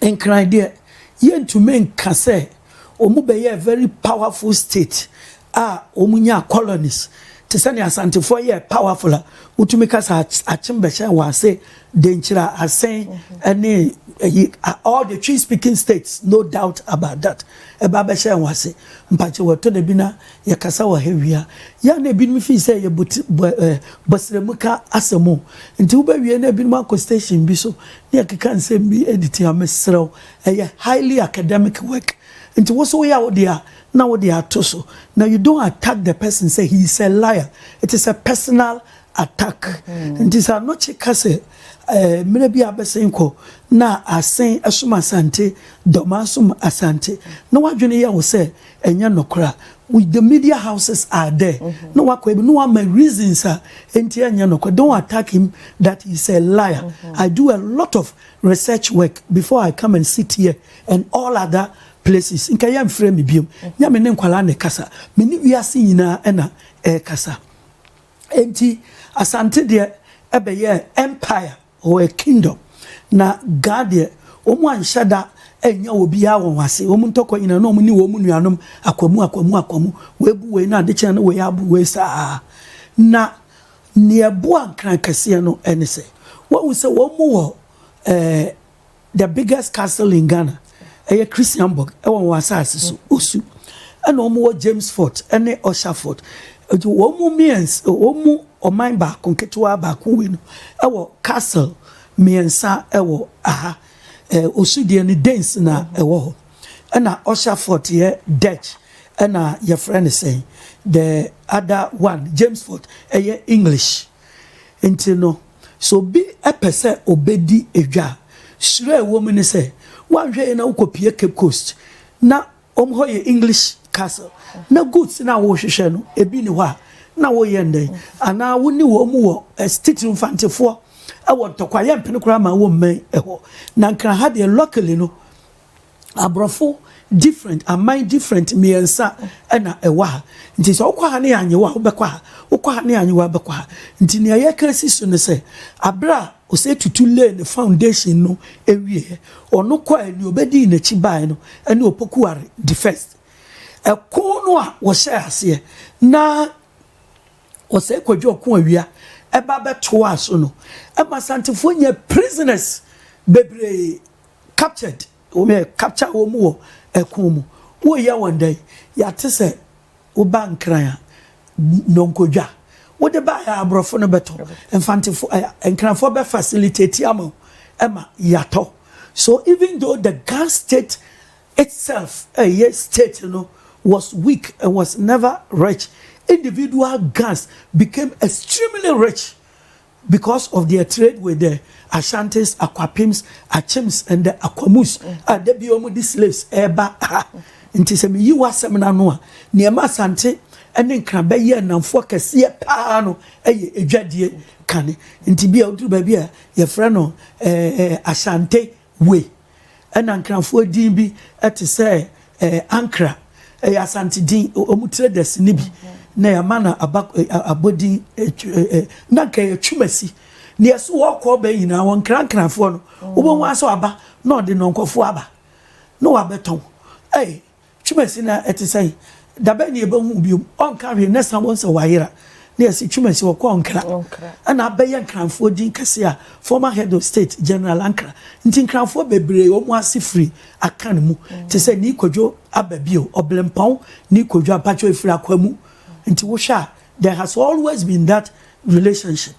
Nkran deɛ, yɛntumi nka sɛ wɔn bɛyɛ very powerful state a wɔn nya colonies te sɛ ne Asantefoɔ yɛ powerful a wotumi kasa Akyem bɛhyɛn wɔ ase, Denkyira, Asɛn ɛne ɛyi, all the Twi speaking states, no doubt about that, ɛba bɛhyɛn wɔ ase. Mpakyɛ, wɔtɔ da bi na yɛkasa wɔ ha wia yɛn na ebinom fi sɛ yɛ bɔti bɔ bɔsrɛmu ka asɛm o, nti wobɛwie na ebinom akɔ station bi so na yɛkeka nsɛm bi edi tia. Mesrɛw, ɛyɛ highly academic work, nti woso woyɛ a wode a na wode ato so na you don't attack the person say he is a liar. It is a personal attack. Nti sɛ Anɔkye ka sɛ mmerɛ bi a abɛsɛn kɔ na Asɛn ɛsom Asante, Dɔma som Asante, na wadwene yɛ wo sɛ ɛnyɛ nɔkora, the media houses are there. Na wakɔ ebi na wama reasons a nti ɛnyɛ nɔkora. Don't attack him that he is a liar. I do a lot of research work before I come and sit here and all other places. Nka yɛ mfrɛ mi biom, nyɛ me ne nkwalaa ne kasa, me ne wiase nyinaa ɛna ɛrekasa. Nti Asante deɛ ɛbɛyɛ empire or a kingdom, na Ga deɛ, wɔn anhyɛ da ɛnya obiara wɔn ase. Wɔn ntɔkwa nyinaa na wɔn ne wɔn nuanom akwamu akwamu akwamu, wɔebu wei na adekyɛn no wei abu wei saa. Na nea ɛboa Nkran kɛseɛ no ɛne sɛ wɔn sɛ wɔn mu wɔ the biggest castle in Ghana, ɛyɛ Christianborg, ɛwɔ wɔn asase so Osu, ɛna wɔn wɔ James Fort ɛne Ussher Fort. Nti wɔn mu mmiɛnsa, wɔn mu ɔman baako nketewa baako wei no ɛwɔ castle mmiɛnsa ɛwɔ aha. Osu deɛ no, Danes na ɛwɔ hɔ, ɛna Ussher Fort yɛ Dutch, ɛna yɛfrɛ no sɛn, the other one, James Fort, ɛyɛ English. Nti no so obi ɛpɛ sɛ obedi edwa, suro a ɛwɔ mu ne sɛ wanhwɛ yi na wokɔpie Cape Coast na wɔn hɔ yɛ English castle na goods na wɔrehwehwɛ no ebi ni hɔ a na wɔyɛ ndɛn, anaa wɔne wɔn mu wɔ titiri Mfantefoɔ ɛwɔ ntɔkwa, yɛ mpene koraa ma wɔn mmɛn ɛhɔ. Na Nkran ha deɛ, luckily no, aborɔfo different aman different mmiɛnsa ɛna ɛwɔ ha. Nti sɛ wokɔ ha ne yɛ anyewa, wobɛkɔ ha, wokɔ ha ne yɛ anyewa, wobɛkɔ ha. Nti nea yɛka si so ne sɛ abere a Osei Tutu lay ne foundation no ewie, ɔno kɔ nea obɛdii n'akyi baeɛ no ɛne Opoku Ware the First. Ɛko no a wɔhyɛ aseɛ na Osei Kwadwo Ɔko Awia ɛba bɛtoa so no, ɛma Asantefoɔ nyɛ prisoners bebree captured, wɔn yɛ capture wɔn wɔ ɛko mu. Wɔyɛ wɔn dɛ yɛate sɛ woba Nkran a, nonkodwa wode ba yɛ, aborɔfo no bɛtɔ, Mfantefo ɛ Nkranfoɔ bɛ facilitate ama ɛma yɛatɔ. So even though the Ga state itself, ɛyɛ state no, was weak and was never rich, individual Gas became extremely rich because of their trade with the Ashantis, Akwapims, Achims and the Akwamus. A debi wɔn de slaves ɛɛba ha. Nti sɛ meyi w'asɛm n'ano a, nneɛma Asante ɛne Nkran bɛyɛ nnamfoɔ kɛseɛ paa no ɛyɛ edwadie kane. Nti bi a woduru baabi a yɛfrɛ no ɛɛ ɛɛ Asante way, ɛna Nkranfoɔ din bi ɛte sɛ Ankra, ɛyɛ Asante din, wɔn traders ni bi na yɛama no aba abɔdin ɛɛ na nka yɛ Twumasi. Nea ɛso wɔkɔ ɔbɛn nyinaa, wɔn nkrankranfoɔ no, wobɛhu asɛ aba na ɔde nɔnkɔfoɔ aba na wabɛtɔn. Ɛy, Twumasi na ɛte sɛn dabɛn ne yɛbɛhu biom, ɔnka hwee ne san wɔn sɛ wayera na yɛsi Twumasi wɔkɔ Nkra, ɛna abɛyɛ Nkranfoɔ din kɛse a former head of state General Ankra. Nti Nkranfoɔ bebree wɔn ase firi aka ne mu te sɛ Nii Kwadwo aba bio, Ɔbɛnpɔn Nii Kwadwo Ampatwa efiri Akwamu. Nti wohwɛ a, there has always been that relationship.